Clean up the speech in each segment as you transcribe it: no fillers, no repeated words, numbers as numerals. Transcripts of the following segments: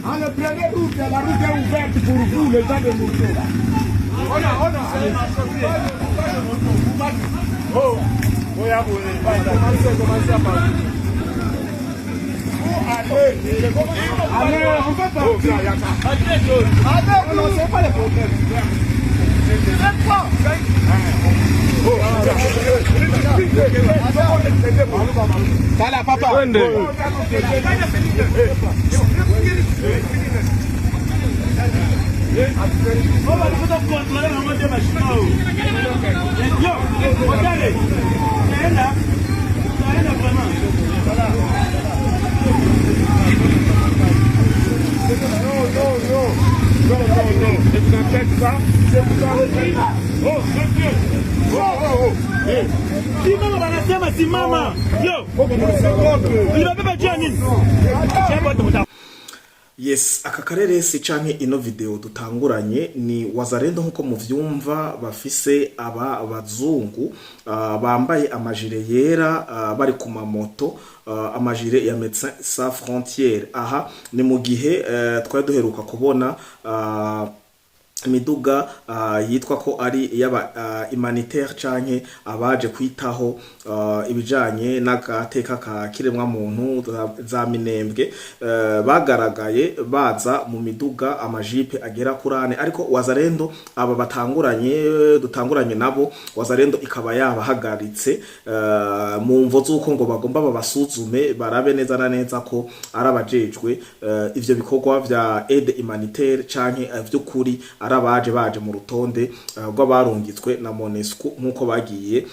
Allez, prenez route, la route est ouverte pour vous, les gens de moto. On a. Oh, commencez, commencez à parler. Allez, allez, on va partir. Allez, non, c'est pas les problèmes. Tala papa. Non, non, non. Non, non, non. Ne vous en faites pas. Je vous en prie. Oh, monsieur. Oh, oh, oh. Hey. Simama wanasema simama. Yo. Ulibeba juu ya nini? Yes, aka kareresi canke ino video dutanguranye ni Wazalendo, nkuko muvyumva bafise aba bazungu bambaye amajire yera, bari ku mamoto, amajire ya Médecins Sans Frontières. Aha ni mu gihe twari duheruka kubona imiduga yitwa ko ari iy'aba humanitaire canke abaje kwitaho ibijanye n'agateka ka kiremwa muntu za Minembwe, bagaragaye baza mu miduga, amajipe agera kuri ane, ariko Wazalendo aba batanguranye, dutanguranye nabo, Wazalendo ikaba yabahagaritse mu mvo z'uko ngo bagomba babasuzume, barabe neza na neza ko ari abajejwe ivyo bikorwa vya aide humanitaire canke vy'ukuri ari abaje baje mu rutonde rw'abarungitswe na MONUSCO, nk'uko bagiye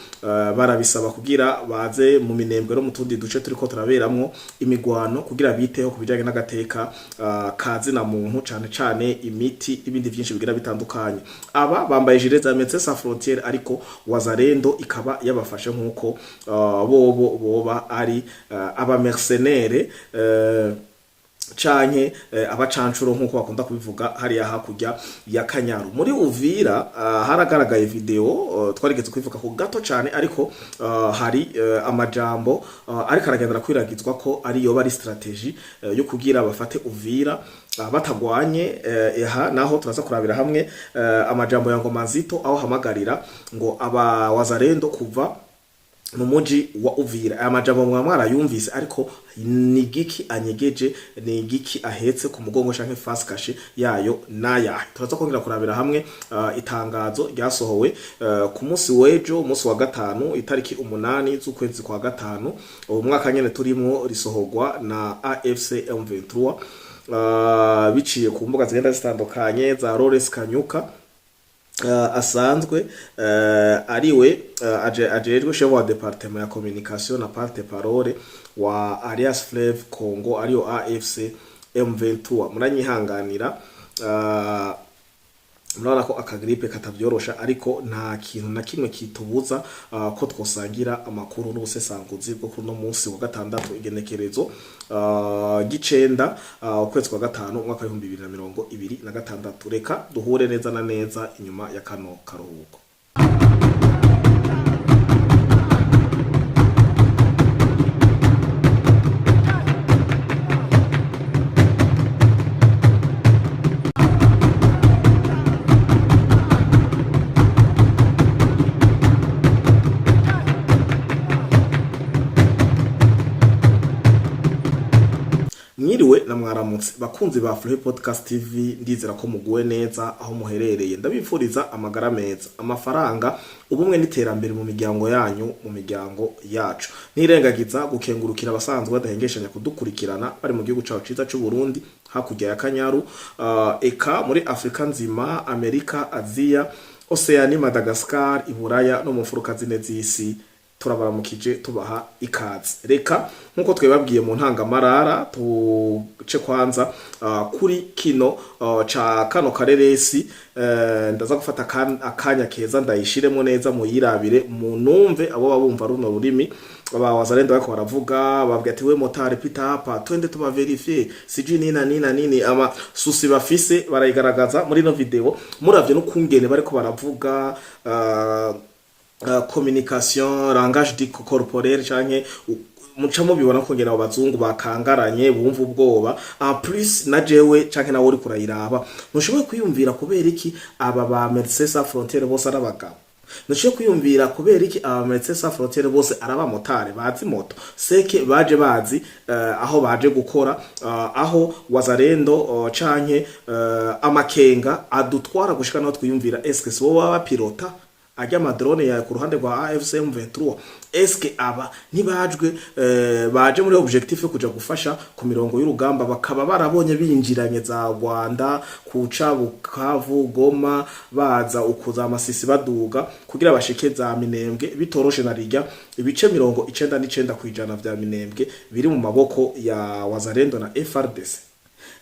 barabisaba kugira baze mu Minembwe no mu tundi duce turiko turaberamwo imigwano, kugira biteho ku bijanye n'agateka ka zina muntu, cane cane imiti n'ibindi vyinshi bigira bitandukanye. Aba bambaye gilet za Médecins Sans Frontières, ariko Wazalendo ikaba yabafashe nk'uko bobo boba ari aba mercenaires canke abacancuro, nk'uko bakunda kubivuga hariya hakurya ya Kanyaru muri Uvira. Haragaragaye video, twarigeze kubivuga ko gato cane, ariko hari amajambo ariko aragenda arakwiragizwa ko ari yoba ari stratégie yo kugira bafate Uvira batagwanye. Aha naho turaza kurabira hamwe amajambo ya Ngoma Nzito, aho hamagarira ngo aba Wazalendo kuva mu muji wa Uvira. Aya majambo mwa mwarayumvise, ariko ni giki anyegeje, ni giki ahetse ku mugongo canke face cachée yayo nayahe? Turaza kongera kurabira hamwe itangazo ryasohowe ku munsi w'ejo, umunsi wa gatanu, itariki 8 z'ukwezi kwa gatanu uwo mwaka nyene turimwo, risohorwa na AFC M23 biciye ku mbuga zigenda zitandukanye za Lawrence Kanyuka, asanzwe ariwe ajejwe chef wa département ya communication na porte-parole wa Alliance Fleuve Congo, ariyo AFC M23. Muranyihanganira, murabona ko akagripe katavyorosha, ariko nta kintu na kimwe kitubuza ko twosangira amakuru n'ubusesanguzi bwo kuri no munsi wa gatandatu, igenekerezo gicenda, ukwezi kwa gatanu, umwaka wa 2026. Reka duhure neza na neza inyuma ya kano karuhuko. Mwiriwe na mwaramutse, bakunzi ba Flow Podcast TV. Ndizera ko muguwe neza aho muherereye. Ndabifuriza amagara meza, amafaranga, ubumwe n'iterambere mu miryango yanyu, mu miryango yacu. Ntirengagiza gukengurukira abasanzwe badahengeshanya kudukurikirana bari mu gihugu cacu ciza c'u Burundi, hakurya ya Kanyaru, eka muri Afrika nzima, Amerika, Aziya, Oceania, Madagascar, Iburaya no mu mfuruka zine z'isi. Turabaramukije, tubaha ikaze. Reka nkuko twebabwiye mu ntangamarara, tuce kwanza kuri kino ca kano kareresi. Ndaza gufata akanya keza ndayishiremo neza, muyirabire, munumve abo babumva runo rurimi. Aba Wazalendo bariko baravuga, babwira ati: "We motard, pita hapa, twende tuba vérifier sijui nina nina nini." Ama soucis bafise barayigaragaza muri no video. Muravye n'ukungene bariko baravuga, communication, langage du corporel canke Muca mubibona ko ngena abo bazungu bakangaranye, bumva ubwoba. En plus na jewe canke nawe uri kurayiraba, ntushoboye kwiyumvira kubera iki aba ba Médecins Sans Frontières bose ari abagabo. Ntushoboye kwiyumvira kubera iki aba Médecins Sans Frontières bose ari abamotari bazi moto seke baje bazi aho baje gukora, aho Wazalendo canke amakenga adutwara gushika naho twiyumvira: eske si bo baba bapilota ajya ama drone ya ku ruhande rwa AFC M23? Eske aba ntibajwe baje muri objectif yo kuja gufasha ku mirongo y'urugamba, bakaba barabonye binjiranye za Rwanda kuca Bukavu, Goma, baza ukuza Amasisi, baduga kugira bashike za Minembwe bitoroshe, na rijya ibice 99% vya Minembwe biri mu maboko ya Wazalendo na FARDC?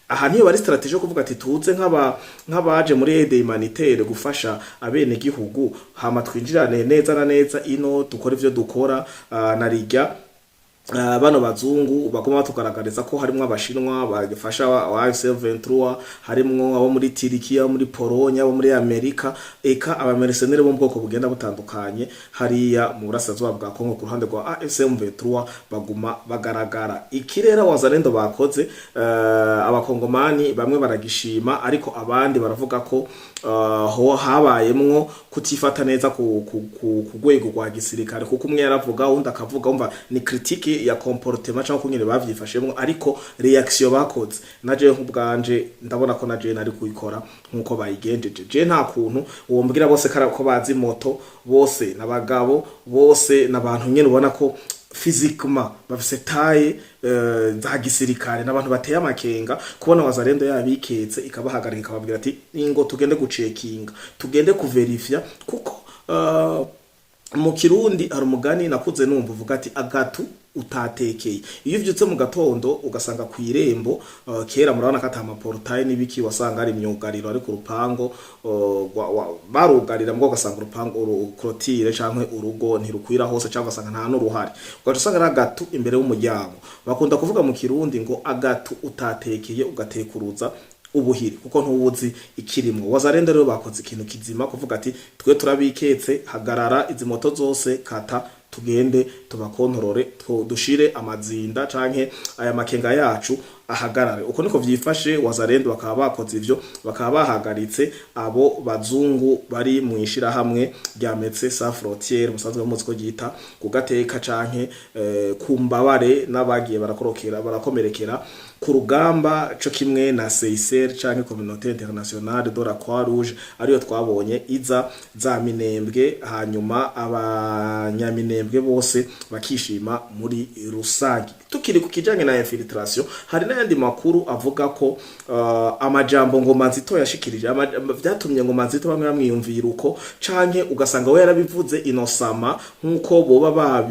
Aha niyo bari stratégie yo kuvuga ati tuze nk'abaje muri aide humanitaire gufasha abene gihugu, hama twinjirane neza na neza ino dukora ivyo dukora, na rijya bano bazungu baguma batugaragariza ko harimwo Abashinwa bagifasha wa AFC 23, harimwo abo muri Turikiya, abo muri Pologne, abo muri Amerika, eka aba mercenaires bo mu bwoko bugenda butandukanye hariya mu burasirazuba bwa Kongo ku ruhande rwa AFC 23 baguma bagaragara. Ikirera Wazalendo bakoze, Abakongomani bamwe baragishima, ariko abandi baravuga ko ho habayemwo kutifata neza ku rwego rwa gisirikare, kuko umwe yaravuga, undi akavuga. Umva, ni critique ya comportement cyangwa kungene bavyifashemwo, ariko réaction bakoze, naje nk'ubwanje ndabona ko naje nari kuyikora nkuko bayigenjeje. Je nta kuntu uwo mbwira bose kara ko bazi moto, bose nabagabo, bose nabantu nyene ubona ko physiquement bafise taille za gisirikare, n'abantu bateye amakenga. Kubona Wazalendo yabiketse, ikabahagarika, ikababwira ati ingo tugende gucekinga, tugende kuverifya, kuko mu Kirundi hari umugani nakuze numva uvuga ati agatu utatekeye. Iyo uvyutse mu gatondo ugasanga ku irembo, kera murabona ko ata ma portail n'ibiki, wasanga ari imyugariro, ariko urupango barugarira mbwo, ugasanga urupango clôture canke urugo ntirukwira hose, cyangwa ugasanga nta n'uruhari, ugaca usanga ari agatu imbere y'umuryango. Bakunda kuvuga mu Kirundi ngo agatu utatekeye ugatekuruza ubuhiri, kuko ntuwuzi ikirimwo. Wazalendo rero bakoze ikintu kizima kuvuga ati twe turabiketse, hagarara izi moto zose, kata tugende tubakontorore, dushire amazinda canke aya makenga yacu ahagarare. Uko niko vyifashe. Wazalendo bakaba bakoze ivyo, bakaba bahagaritse abo bazungu bari mu ishirahamwe rya Médecins Sans Frontières, musanzwe muzi ko ryita ku gateka canke ku mbabare n'abagiye barakorokera, barakomerekera ku rugamba, co kimwe na CICR canke Communauté Internationale de la Croix Rouge, ariyo twabonye iza za Minembwe, hanyuma Abanyaminembwe bose bakishima muri rusange. Tukiri ku kijanye na infiltration, hari n'ayandi makuru avuga ko amajambo Ngoma Nzito yashikirije vyatumye Ngoma Nzito bamwe bamwiyumvira uko, canke ugasanga we yarabivuze inosama nkuko boba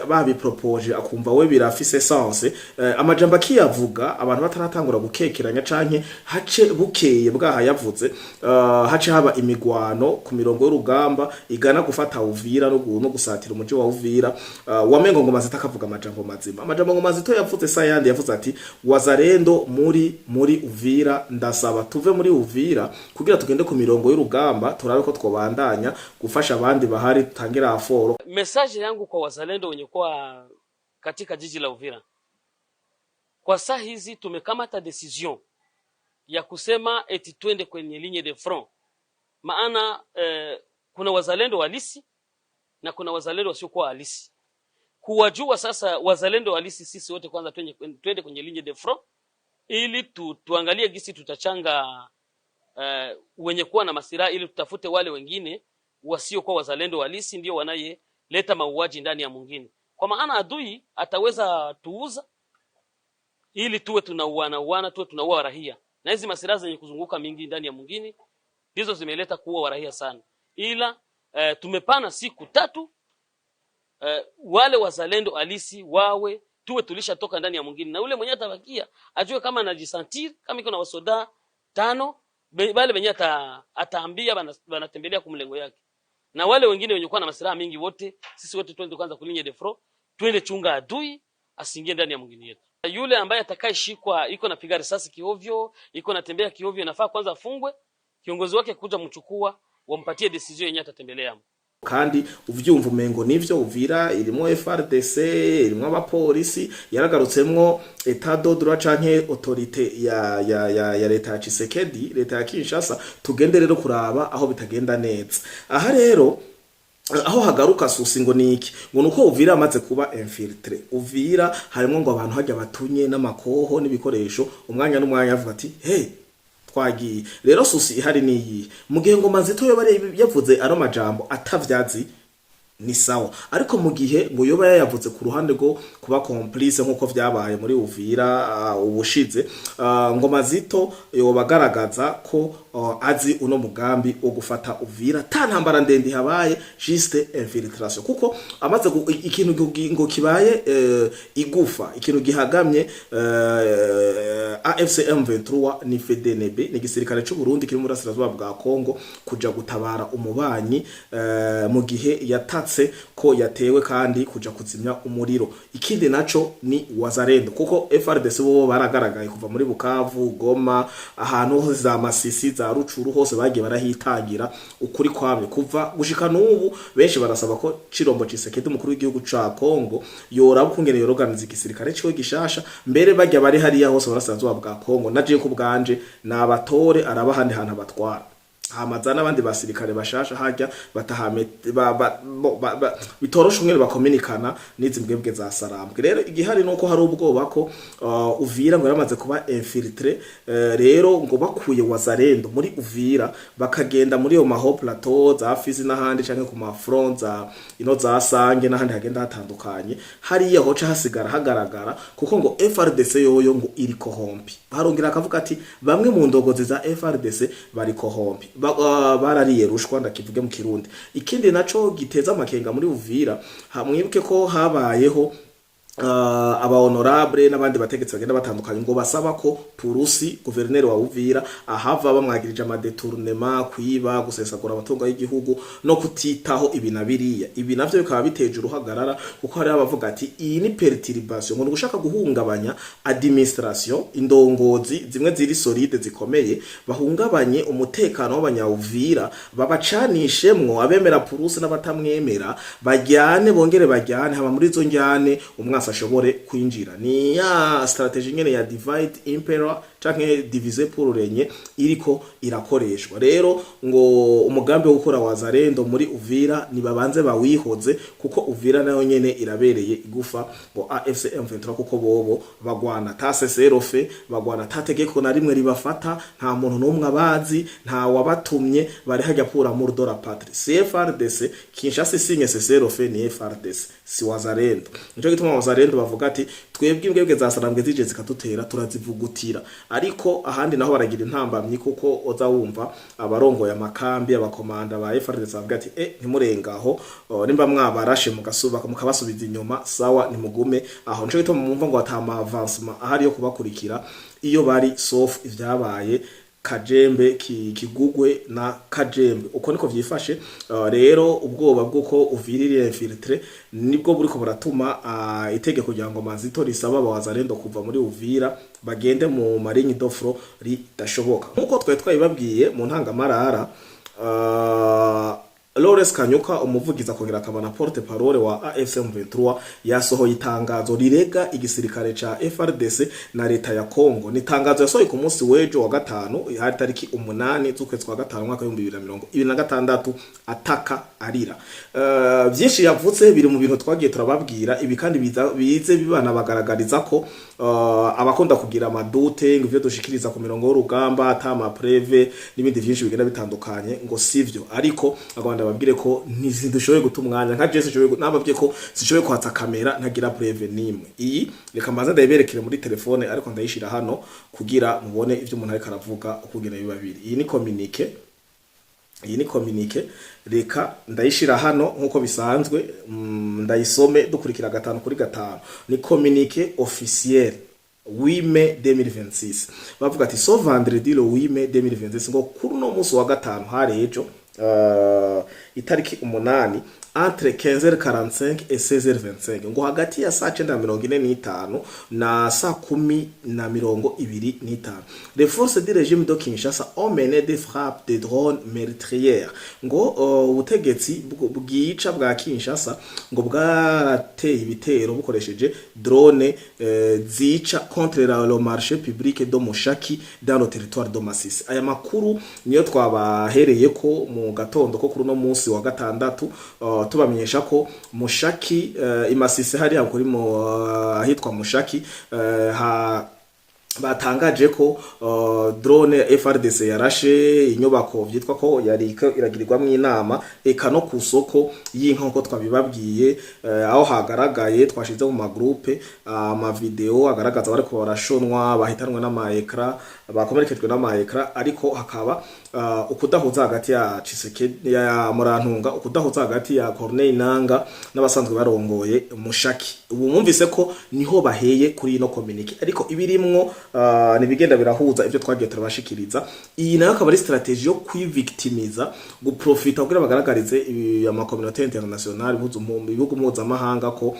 babipropoje, akumva we birafise sens. Amajambo akiyavuga abantu bataratangura gukekeranya, canke hace bukeye bwaha yavuze, hace haba imigwano ku mirongo y'urugamba igana gufata Uvira no gusatira umuji wa Uvira. Wamengo Ngoma Nzito akavuga amajambo mazima. Amajambo Ngoma Nzito yavuze sayandi, yavuze ati Wazalendo muri Uvira, ndasaba tuve muri Uvira kugira tugende ku mirongo y'urugamba, turabe ko twobandanya gufasha abandi bahari, tutangira aforo. Message yangu kwa wazalendo wenye kuwa katika jiji la Uvira, kwa saa hizi tumekamata décision ya kusema eti twende kwenye ligne de front, maana kuna wazalendo halisi na kuna wazalendo wasiokuwa halisi. Kuwajua sasa wazalendo halisi, sisi wote kwanza twende kwenye ligne de front ili tuangalie gisi tutachanga wenye kuwa na masilaha, ili tutafute wale wengine wasiokuwa wazalendo halisi, ndio wanayeleta mauaji ndani ya mwingine, kwa maana adui ataweza tuuza ili tuwe tunauana uana, tuwe tunaua rahia, na hizi masilaha zenye kuzunguka mingi ndani ya mwingine ndizo zimeleta kuua warahia sana, ila tumepana siku 3 wale wazalendo halisi wawe tuwe tulishatoka ndani ya mwingine, na ule mwenye atabakia ajue kama anajisentir kama iko na wasoda tano bale benye ataambia banatembelea kumlengo yake, na wale wengine wenye kuwa na masilaha mingi, wote sisi wote twende kwanza ku ligne de front, twende chunga adui asiingie ndani ya mwingine yetu. Yule ambaye atakayeshikwa iko napiga risasi kiovyo, iko natembea kiovyo, inafaa kwanza afungwe, kiongozi wake kuja mchukua, wampatie décision yenye atatembelea. Kandi uvyumva umengo nivyo. Uvira irimwo FARDC, irimwo abapolisi, yaragarutsemwo état de droit canke autorité ya leta ya Tshisekedi, leta ya Kinshasa. Tugende rero kuraba aho bitagenda neza. Aha rero aho hagaruka souci ngo niki? Ngo nuko Uvira amaze kuba infiltré. Uvira harimwo ngo abantu hajya batunye n'amakoho n'ibikoresho, umwanya n'umwanya avuga ati: "Hey, twagiye." Rero souci ihari niyi: mu gihe ngo Mazito yoba yavuze ano majambo atavyazi, ni sawa, ariko mu gihe ngo yoba yayavuze ku ruhande rwo kuba complice, nk'uko vyabaye muri Uvira ubushize, ngo Mazito yoba agaragaza ko azi uno mugambi wo gufata Uvira ta ntambara ndende habaye, juste infiltration, kuko amaze ikintu ngo kibaye igufa, ikintu gihagamye AFC M23 ni FDNB, ni igisirikare c'u Burundi kiri mu burasirazuba bwa Kongo, kuja gutabara umubanyi mu gihe yatatse ko yatewe, kandi kuja kuzimya umuriro. Ikindi naco ni Wazalendo, kuko FARDC bo baragaragaye kuva muri Bukavu, Goma, ahantu hose za Masisi, za Rucuru, hose bagiye barahitangira ukuri kwamye kuva gushika n'ubu. Benshi barasaba ko Cirombo Tshisekedi, umukuru w'igihugu ca Kongo, yoraba ukungene yoroganiza igisirikare ciwe gishasha. Mbere bajya bari hariya hose burasirazuba bwa Kongo, naje ku bwanje nabatore, araba ahandi hantu abatwara, hamaza n'abandi basirikare bashasha hajya batahame ba, bitorosha umwe bakominikana n'izi mbwebwe za Sarambwe. Rero igihari nuko hari ubwoba ko Uvira ngo yaramaze kuba infiltré. Rero ngo bakuye Wazalendo muri Uvira, bakagenda muri yo ma hauts plateaux za Fizi n'ahandi, canke ku ma front za ino za Sange n'ahandi hagenda hatandukanye, hariya hoca hasigara hagaragara, kuko ngo FARDC yoyo ngo iri corrompue. Barongera akavuga ati bamwe mu ndongozi za FARDC bari corrompus, barariye rushwa, ndakivuge mu Kirundi. Ikindi naco giteza amakenga muri Uvira, mwibuke ko habayeho aba honorable n'abandi bategetsi bagenda batandukanye ngo basaba ko Purusi, guverineri wa Uvira, ahava, bamwagirije ama détournement, kwiba, gusesagura amatungo y'igihugu no kutitaho ibi na biriya. Ibi navyo bikaba biteje uruhagarara, kuko hari abavuga ati iyi ni perturbation, ngo ni ugushaka guhungabanya administration, indongozi zimwe ziri solide zikomeye, bahungabanye umutekano w'abanyawuvira, babacanishemwo abemera Purusi n'abatamwemera, bajyane, bongere bajyane, haba muri izo njyane umwasi ashobore kwinjira. Ni ya stratégie nyene ya divide impera canke diviser pour régner iriko irakoreshwa. Rero ngo umugambi wo gukora Wazalendo muri Uvira nibabanze bawihoze, kuko Uvira nayo nyene irabereye igufa ngo AFC M23, kuko bobo bagwana ta cessez-le-feu, bagwana ta tegeko na rimwe ribafata, nta muntu n'umwe abazi, nta wabatumye, bari hajya pour amour de la patrie. Si FARDC, Kinshasa isinye cessez-le-feu ni FARDC, si Wazalendo. Nico gituma Wazalendo bavuga ati twebwe imbwebwe za Sarambwe zije zikadutera turazivugutira. Ariko ahandi naho baragira intambamyi, kuko oza wumva abarongoye amakambi, abakomanda ba FARDC bavuga ati: "Ntimurengaho, nimba mwabarashe mugasuba mukabasubiza inyuma, sawa, nimugume aho." Nico gituma mumva ngo atama avancement ahari yo kubakurikira iyo bari, sauf ivyabaye Kajembe, Kigugwe na Kajembe. Uko niko vyifashe. Rero ubwoba bw'uko Uvira iri infiltré nibwo buriko buratuma itegeko rya Ngoma Nzito risaba abawazalendo kuva muri Uvira bagende mu ma lignes de front ridashoboka, nkuko twari twabibabwiye mu ntangamarara. Lawrence Kanyuka, umuvugizi akongera akaba na porte parole wa AFC M23, yasohoye itangazo rirega igisirikare ca FARDC na leta ya Congo. Ni itangazo yasohoye ku munsi w'ejo wa gatanu, hari tariki 8 z'ukwezi kwa gatanu umwaka w'2026, ataka arira. Vyinshi yavuze biri mu bintu twagiye turababwira. Ibi kandi bize bibana bagaragariza ko abakunda kugira ama doutes ngo ivyo dushikiriza ku mirongo y'urugamba ata ma preuves n'ibindi vyinshi bigenda bitandukanye ngo sivyo. Ariko agomba babwire ko ntizidushoboye guta umwanya nka Jesse nshoboye nababwiye ko sishoboye kwatsa kamera ntagira preuve nimwe. Iyi reka mbanze ndayiberekere muri telefone, ariko ndayishira hano kugira mubone ivyo umuntu ariko aravuga ukugena biba biri. Iyi ni communiqué, iyi ni communiqué, reka ndayishira hano nkuko bisanzwe, ndayisome dukurikira gatanu kuri gatanu. Ni communiqué officiel 8 mai 2026. Bavuga ati: "Ce vendredi le 8 mai 2026", ngo kuri uno munsi wa gatanu, hari ejo, itariki 8, entre 15h45 et 16h25, ngo hagati ya saa 9:45 na saa 10:25, les forces du régime de Kinshasa ont mené des frappes de drones meurtrières. Ngo ubutegetsi bwica bwa Kinshasa ngo bwarateye ibitero bukoresheje drone zica contre le marché public de Mushaki dans le territoire de Masisi. Aya makuru niyo twabahereye ko mu gatondo ko kuri uno munsi wa gatandatu, tubamenyesha ko Mushaki, i Masisi hariya kuri mu ahitwa Mushaki, ha batangaje ko drone FARDC yarashe inyubako vyitwa ko yari iragirirwamwo inama, eka no ku soko y'inka nkuko twabibabwiye, aho hagaragaye twashize mu ma groupe ama video agaragaza bariko barashonwa, bahitanwe n'ama éclats, bakomerekejwe n'ama éclats. Ariko hakaba ukudahuza hagati ya Tshisekedi ya Murantunga, ukudahuza hagati ya Corneille Nanga n'abasanzwe barongoye Mushaki. Ubu mwumvise ko niho baheye kuri ino communiqué, ariko ibirimwo nibigenda birahuza ivyo twagiye turabashikiriza. Iyi nayo akaba ari stratégie yo kwivictimiza, guprofita kugira bagaragarize ama communauté internationale, ibihugu mpuzamahanga ko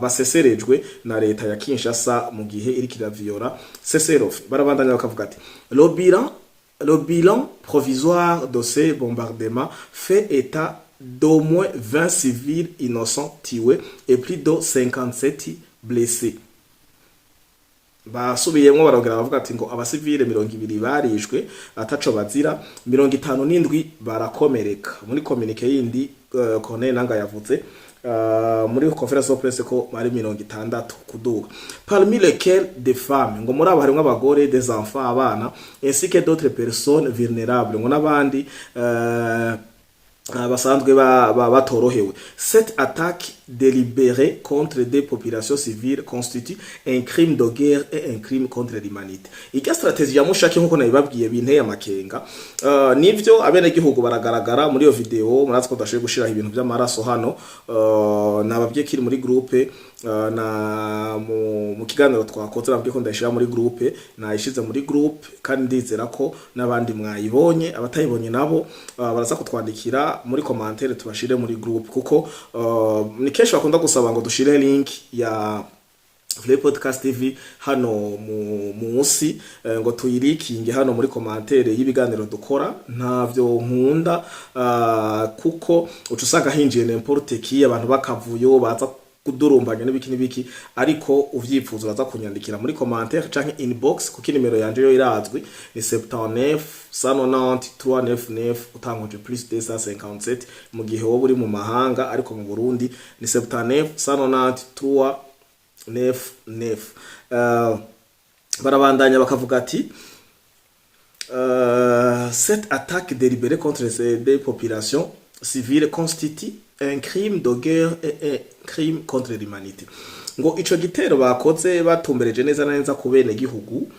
baseserejwe na leta ya Kinshasa mu gihe iriko iraviola cessez-le-feu. Barabandanya bakavuga ati: Le bilan provisoire de ces bombardements fait état d'au moins 20 civils innocents tués et plus de 57 blessés. Basubiyemwo barongera bavuga ati ngo abasivile 20 barishwe ataco bazira, 57 barakomereka. Muri communiqué yindi, Corneille Nanga yavuze muri conférence de presse ko bari 60 kuduga, parmi lesquels des femmes, ngo muri abo harimwo abagore, des enfants, abana, ainsi que d'autres personnes vulnérables, ngo n'abandi basanzwe batorohewe. Cette attaque délibérée contre des populations civiles constitue un crime de guerre et un crime contre l'humanité. Irya stratégie ya Mushaki nkuko nabibabwiye binteye amakenga. Nivyo abenegihugu baragaragara muri iyo video. Murazi ko tudashoboye gushiraho ibintu vy'amaraso hano. Nababwiye kiri muri groupe, na mu kiganiro twakoze nababwiye ko ndayishira muri groupe, nayishize muri groupe kandi ndizera ko n'abandi mwayibonye. Abatayibonye nabo baraza kutwandikira muri commentaire tubashire muri groupe, kuko ni kenshi bakunda gusaba ngo dushire link ya Play Podcast TV hano mu munsi, ngo tuyirikinge hano muri commentaire y'ibiganiro dukora. Ntavyo nkunda, kuko uca usanga hinjiye n'importe qui, abantu bakavuyo baza kudurumbanya n'ibiki n'ibiki. Ariko uvyifuza uraza kunyandikira muri commentaire canke inbox, kuko inimero yanje yo irazwi, ni 79 190 399 utanguje plus 257 mu gihe wowe uri mu mahanga, ariko mu Burundi ni 79 190 3 9 9. Barabandanya bakavuga ati: Cette attaque délibérée contre des populations civiles constitue un crime de guerre et un crime contre l'humanité. Ngo ico gitero bakoze batumbereje neza na neza ku bene gihugu,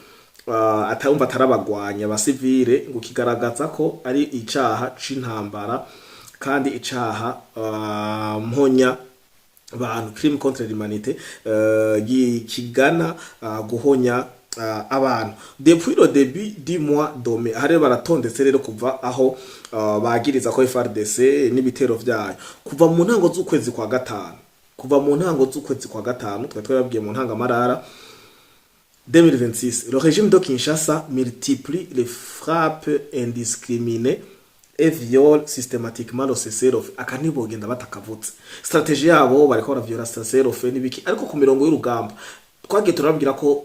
atawumva atarabagwanya abasivile, ngo kigaragaza ko ari icaha c'intambara kandi icaha mponya bantu, crime contre l'humanité, kigana guhonya abantu. Depuis le début du mois de mai, hari baratondetse rero kuva aho bagiriza ko FARDC n'ibitero vyayo kuva mu ntango z'ukwezi kwa gatanu, kuva mu ntango z'ukwezi kwa gatanu twari twababwiye mu ntangamarara 2026, le régime de Kinshasa multiplie les frappes indiscriminées et viole systématiquement le cessez-le-feu. Aka ntibogenda batakavutse. Stratégie yabo bariko baraviola cessez-le-feu n'ibiki, ariko ku mirongo y'urugamba twagiye turababwira ko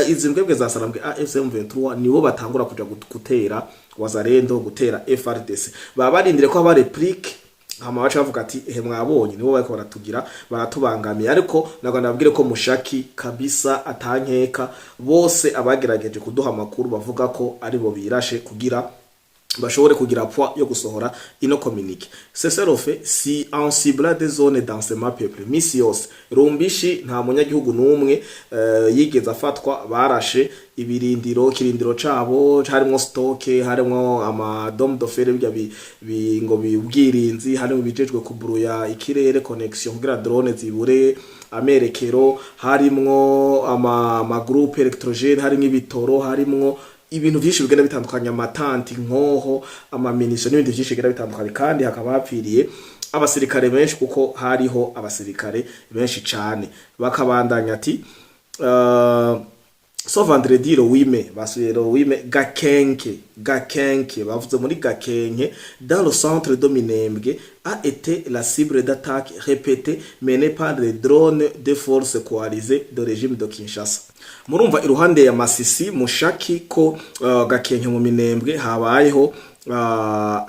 izi mbwebwe za Sarambwe AFC M23 nibo batangura kuja gutera Wazalendo, gutera FARDC. Baba barindire ko haba réplique, hama baca bavuga ati: "Ehe, mwabonye nibo bariko baratugira, baratubangamiye." Ariko nagomba nababwire ko Mushaki kabisa atankeka, bose abagerageje kuduha amakuru bavuga ko aribo birashe kugira bashobore kugira poids yo gusohora ino communiqué. Cessez-le-feu si en ciblant des zones densément peuplées. Misi yose Rumbishi nta munyagihugu n'umwe yigeze afatwa. Barashe ibirindiro, kirindiro cabo harimwo stock, harimwo ama dôme de fer bijya ngo bubwirinzi, harimwo ibijejwe kuburuya ikirere, connexion kugira drone zibure amerekero, harimwo ama groupe électrogène, harimwo ibitoro, harimwo ibintu vyinshi bigenda bitandukanye, amatanti, inkoho, ama munitions n'ibindi vyinshi bigenda bitandukanye, kandi hakaba hapfiriye abasirikare benshi, kuko hariho abasirikare benshi cane. Bakabandanya ati ce vendredi le 8 mai, basubiye le 8 mai, Gakenke, Gakenke, bavuze muri Gakenke, dans le centre de Minembwe, a été la cible d'attaques répétées menées par les drones de forces coalisées de régime de Kinshasa. Murumva iruhande ya Masisi, Mushaki, ko Gakenke mu Minembwe habayeho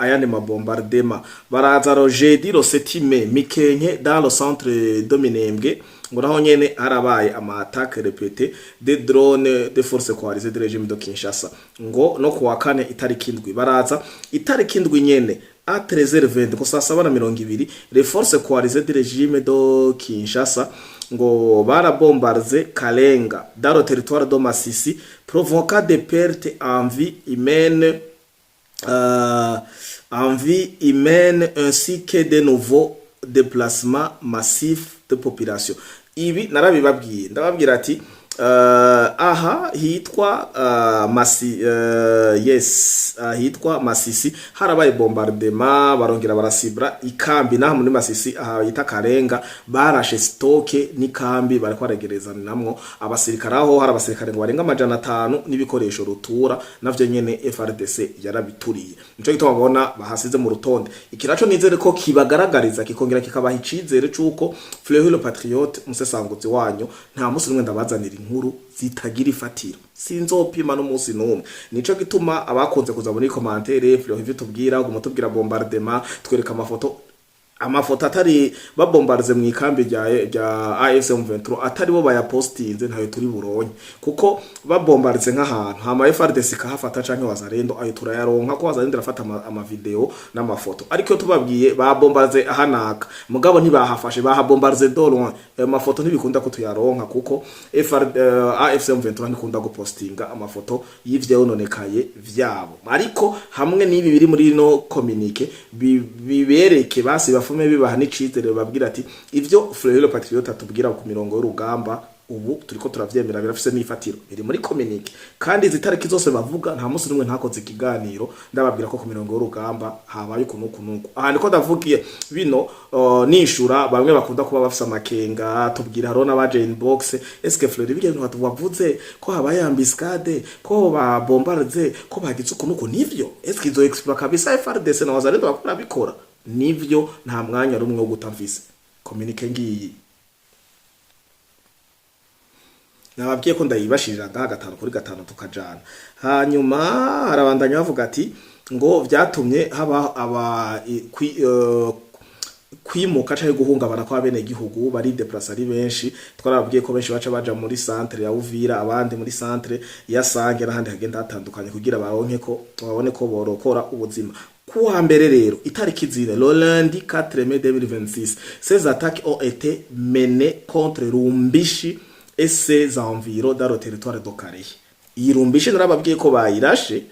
ayandi ma bombardement. Baraza le jeudi le 7 mai, Mikenke, dans le centre de Minembwe, ngo naho nyene harabaye ama attaques répétées des drones de forces coalisées de régime de Kinshasa. Ngo no kuwa kane itariki 7, baraza itariki 7 nyene, à 13h20, ko saa 7:20, les forces coalisées de régime de Kinshasa ngo barabombarze Kalenga, dans le territoire de Masisi, provoquant des pertes en vie humaine ainsi que de nouveaux déplacements massifs de population. Ibi narabibabwiye, ndababwira ati aha hitwa Masi, yes, hitwa Masisi harabaye bombardement, barongera barasibra ikambi. Naha muri Masisi aha yita Karenga barashe stock n'ikambi bariko baregerezanamwo abasirikare, aho hari abasirikare ngo barenga 500 n'ibikoresho rutura, navyo nyene FARDC yarabituriye. Nico gituma babona bahasize mu rutonde. Iki naco nizere ko kibagaragariza, kikongera kikabaha icizere c'uko Fleury le Patriote, umusesanguzi wanyu, nta musi n'umwe ndabazanira inkuru zitagira ifatiro, sinzopima n'umunsi n'umwe. Nico gituma abakunze kuza muri commentaire: "Fleury, ivyo tubwira, uguma tubwira bombardement, twereka amafoto." Amafoto atari babombarze mu ikambi rya AFC M23, atari bo bayapostinze, ntayo turi buronke, kuko babombarze nk'ahantu hama FARDC kahafata canke Wazalendo, ayo turayaronka, ko Wazalendo irafata ama video n'amafoto. Ariko iyo tubabwiye babombarze ahanaka, mugabo ntibahafashe, bahabombarze de loin, ayo mafoto ntibikunda ko tuyaronka, kuko AFC M23 ntikunda gupostinga amafoto y'ivyononekaye vyabo. Ariko hamwe n'ibi biri muri no communiqué, bibereke basi bafume bibaha n'icizere, babwira ati ivyo Fleury le Patriote atubwira ku mirongo y'urugamba ubu turiko turavyemera, birafise n'ifatiro, biri muri communiqué. Kandi izi tariki zose bavuga, nta munsi n'umwe ntakoze ikiganiro ndababwira ko ku mirongo y'urugamba habaye uku n'uku n'uku. Aha niko ndavugiye bino, nishura bamwe bakunda kuba bafise amakenga, tubwira, hariho n'abaje inbox: "Eske Fleury, bijya bintu wavuze ko habaye embuscade, ko babombarze, ko bagize uku n'uku, nivyo? Eske izo exploit kabisa FARDC na Wazalendo bakora bikora nivyo?" Nta mwanya rumwe wo guta mfise. Communiqué ngiyi, nababwiye ko ndayibashirira ngaha gatanu kuri gatanu, tukajana. Hanyuma harabandanya bavuga ati ngo vyatumye haba aba kwimuka canke guhungabana kw'abenegihugu, bari déplacer ari benshi. Twarababwiye ko benshi baca baja muri centre ya Uvira, abandi muri centre ya Sange n'ahandi hagenda hatandukanye, kugira baronke ko babone ko borokora ubuzima. Kuwa mbere rero itariki 4, le lundi 4 mai 2026, ces attaques ont été menées contre Rumbishi et ses environs, dans le territoire de Kalehe. Iyi Rumbishi narababwiye ko bayirashe,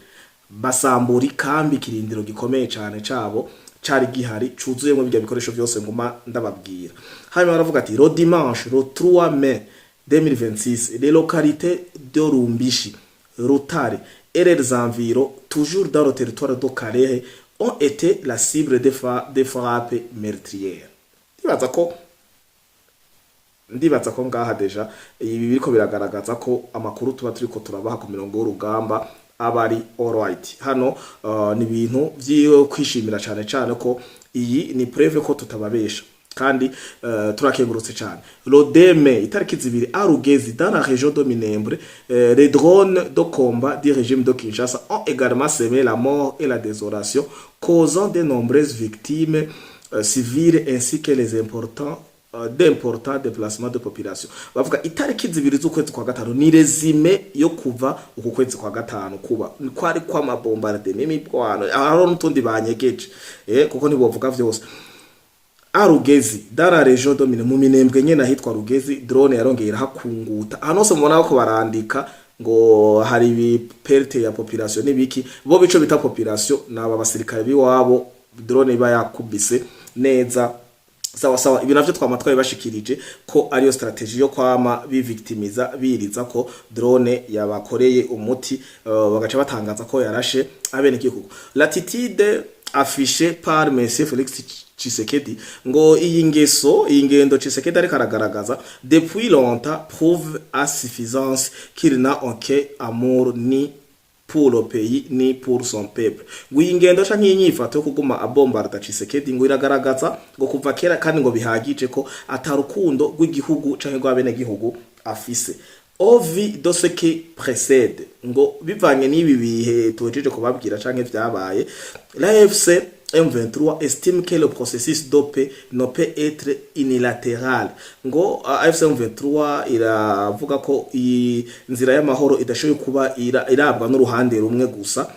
basambura ikambi, ikirindiro gikomeye cane cabo cari gihari cuzuyemo bijya bikoresho byose nguma ndababwira. Hanyuma baravuga ati le dimanche le 3 mai 2026, les localités de Rumbishi, Rutare et leurs environs, toujours dans le territoire de Kalehe, ont été la cible des frappes meurtrières. Ndibaza ko ngaha déjà ibi biriko biragaragaza ko amakuru tuba turiko turabaha ku mirongo y'urugamba aba ari alright. Hano ni ibintu vyo kwishimira cane cane, ko iyi ni preuve ko tutababesha, kandi turakengurutse cyane. Le 2 mai, itariki 2, à Rugezi, dans la région de Minembwe, les drones de combat du régime de Kinshasa ont également semé la mort et la désolation, causant de nombreuses victimes civiles ainsi que les importants d'importants déplacements de population. Bavuga itariki 2 z'ukwezi kwa gatanu, ni résumé yo kuva uku kwezi kwa gatanu kuba kwari kwama bombardement n'imibwano, hariho n'utundi banyegeje, kuko ntibovuga vyose. À Rugezi, dans la région de Mine, mu Minembwe nyene ahitwa Rugezi, drone yarongeye irahakunguta. Ahantu hose mubona ko barandika ngo hari ibi perte ya population n'ibiki, bo bico bita population naba basirikare biwabo drone iba yakubise neza. Sawa sawa, ibi navyo twama twabibashikirije ko ariyo stratégie yo kwama bivictimiza, biriza ko drone yabakoreye umuti, bagaca batangaza ko yarashe abenegihugu. L'attitude affichée par monsieur Félix Tshisekedi, ngo iyi ngeso, iyi ngendo Tshisekedi ariko aragaragaza depuis longtemps, prouve à suffisance qu'il n'a aucun amour ni pour le pays ni pour son peuple. Ngo iyi ngendo canke iyi nyifato yo kuguma abombarda Tshisekedi ngo iragaragaza ngo kuva kera kandi ngo bihagije ko atarukundo rw'igihugu canke rw'abenegihugu afise. Au vu de ce qui précède, ngo bivanye n'ibi bihe tuhejeje kubabwira canke vyabaye, l'AFC M23 estime que le processus de paix ne peut être unilatéral. Ngo AFC M23 iravuga ko iyi nzira y'amahoro idashoboye kuba irabwa n'uruhande rumwe gusa,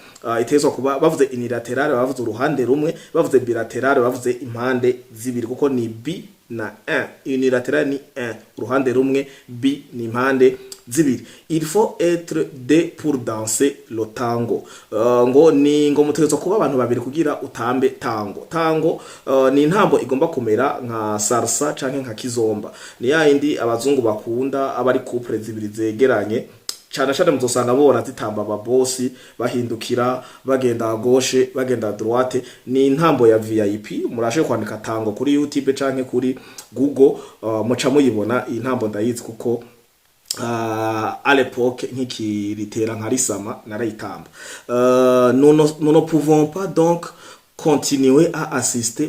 itezwa kuba, bavuze unilatéral bavuze uruhande rumwe, bavuze bilatéral bavuze impande zibiri, kuko ni bi na 1. Unilatéral ni 1, uruhande rumwe, bi ni impande zibiri. Il faut être deux pour danser le tango. Ngo ni ngo mutegerezwa kuba abantu babiri kugira utambe tango. Tango ni intambo igomba kumera nka salsa canke nka kizomba, ni ya yindi abazungu bakunda, aba ari couple zibiri zegeranye cyane cyane. Muzosanga mubona zitamba ababosi bahindukira, bagenda gauche, bagenda droite. Ni intambo ya VIP. Murashe kwandika tango kuri YouTube canke kuri Google, muca muyibona. Iyi ntambo ndayizi kuko à l'époque nkikiritera nka risama narayitamba. Nous ne pouvons pas donc continuer à assister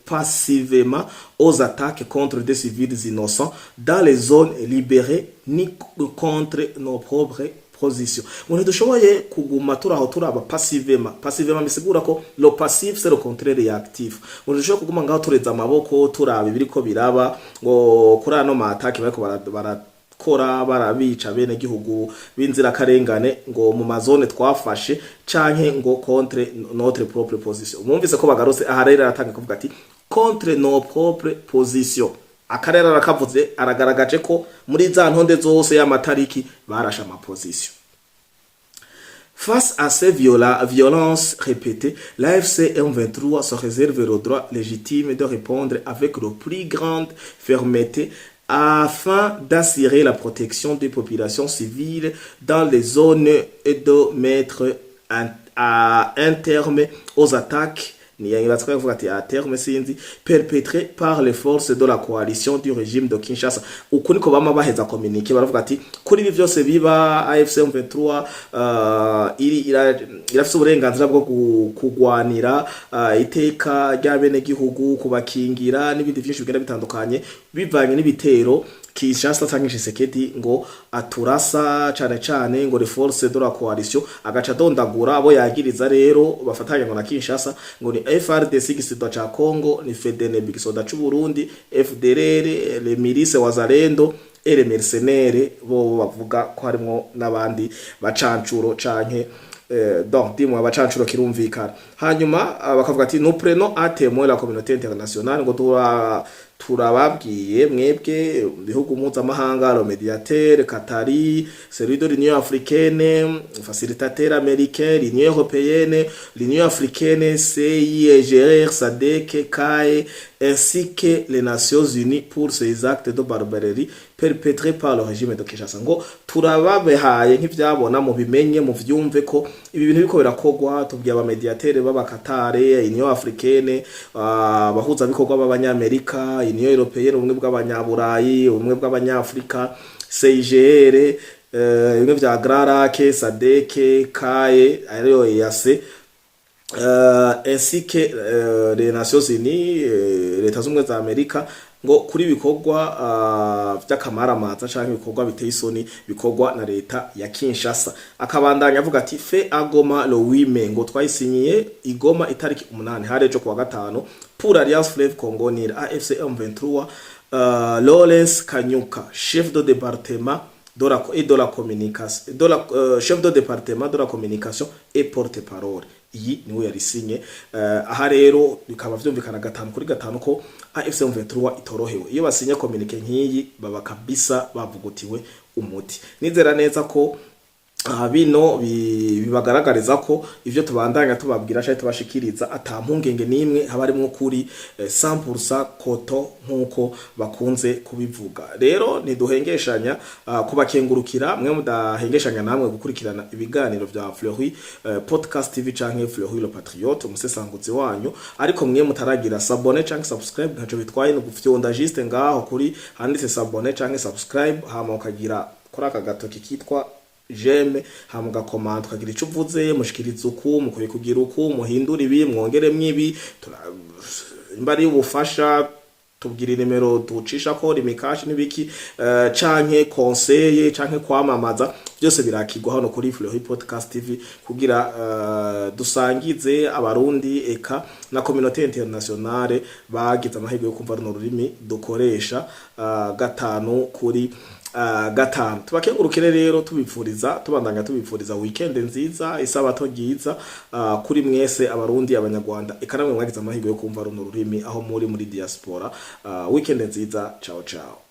passivement aux attaques contre des civils innocents dans les zones libérées ni contre nos propres positions. Ngo ntidushoboye kuguma turaho turaba passivement. Passivement bisigura ko le passif, c'est le contraire ya actif. Ngo ntidushoboye kuguma ngaho tureza amaboko turaba ibiriko biraba, ngo kuri ano ma attaques bariko barakora, barabica bene gihugu b'inzirakarengane, ngo mu mazone twafashe canke ngo contre notre propre position. Mwumvise ko bagarutse aha rero, aratanga kuvuga ati contre nos propres positions. Akarere arakavuze, aragaragaje ko muri za ntonde zose y'amatariki barashe amaposition. Face à ces violences répétées, l'AFC M23 se réserve le droit légitime de répondre avec le plus grande fermeté afin d'assurer la protection des populations civiles dans les zones et de mettre à un terme aux attaques, kuvuga ati à terme sinzi, perpétrées par les forces de la coalition du régime de Kinshasa. Uku niko bama baheza communiqué, baravuga ati kuri ibi byose biba, AFC M23 iri irafise uburenganzira bwo kugwanira iteka ry'abenegihugu, kubakingira n'ibindi byinshi bigenda bitandukanye, bivanye n'ibitero Kinshasa canke Tshisekedi ngo aturasa, cane cane ngo les forces de la coalition. Agaca adondagura abo yagiriza rero bafatanya ngo na Kinshasa, ngo ni FARDC, igisoda ca Congo, ni FDNB, igisoda c'u Burundi, FDLR, les milices Wazalendo et les mercenaires, bo bavuga ko harimwo n'abandi bacancuro canke donc dimwe abacancuro kirumvikana. Hanyuma bakavuga ati nous prenons à témoin la communauté internationale, ngo turababwiye mwebwe bihugu mpuzamahanga, le médiateur qatari, celui de l'Union africaine, facilitateur américain, l'Union européenne, l'Union africaine, CIGR, SADC, CAE ainsi que les Nations Unies pour ces actes de barbarie perpétrés par le régime de Kinshasa. Ngo turababehaye nk'ivyabona, mu bimenye, mu vyumve ko ibi bintu biko birakogwa. Tubwiye abamediateri b'abakatare, Union africaine, abahuza bikorwa b'abanyamerika, Union européenne, ubumwe bw'abanyaburayi, ubumwe bw'abanyafrika, CIGR, bimwe vya Grands Lacs, SADC, CAE ariyo EAC, ainsi que les Nations Unies, Leta z'Ubumwe za Amerika, ngo kuri bikorwa vy'akamaramaza canke ibikorwa biteye isoni bikorwa na leta ya Kinshasa. Akabandanya avuga ati fait à Goma le 8 mai, ngo twayisinyiye i Goma itariki 8, hari ejo kuwa gatanu. Pour Alliance Fleuve Congo Nil, AFC M23, Lawrence Kanyuka, chef de département de la, et de la communication de la, chef de département de la communication et porte-parole, iyi niwe yarisinye. Aha rero bikaba vyumvikana gatanu kuri gatanu ko AFC M23 itorohewe. Iyo basinye communiqué nk'iyi baba kabisa bavugutiwe umuti. Nizera neza ko Aha bino bibagaragariza ko ivyo tubandanya tubabwira canke tubashikiriza ata mpungenge n'imwe haba harimwo kuri 100% koto, nk'uko bakunze kubivuga. Rero ntiduhengeshanya kubakengurukira mwe mudahengeshanya namwe gukurikirana ibiganiro vya Fleury Podcast TV canke Fleury le Patriote, umusesanguzi wanyu. Ariko mwe mutaragira s'abonner canke subscribe, ntaco bitwaye, no gufyonda juste ngaho kuri handitse s'abonner canke subscribe, hama ukagira kuri aka gatoki kitwa j'aime, hama ugakomanta, ukagira ico uvuze: mushikiriza uku, mukwiye kugira uku, muhindura ibi, mwongeremwo ibi. Imba ari ubufasha, tubwira inimero ducishako Lumicash n'ibiki, canke conseil canke kwamamaza, byose birakirwa hano kuri Fleury Podcast TV, kugira dusangize Abarundi eka na communauté internationale bagize amahirwe yo kumva runo rurimi dukoresha gatanu kuri gatanu. Tubakengurukire rero, tubipfuriza, tubandanya tubipfuriza weekend nziza, isabato ryiza kuri mwese Abarundi, Abanyarwanda, eka namwe mwagize amahirwe yo kumva runo rurimi aho muri diaspora. Weekend nziza, ciao ciao.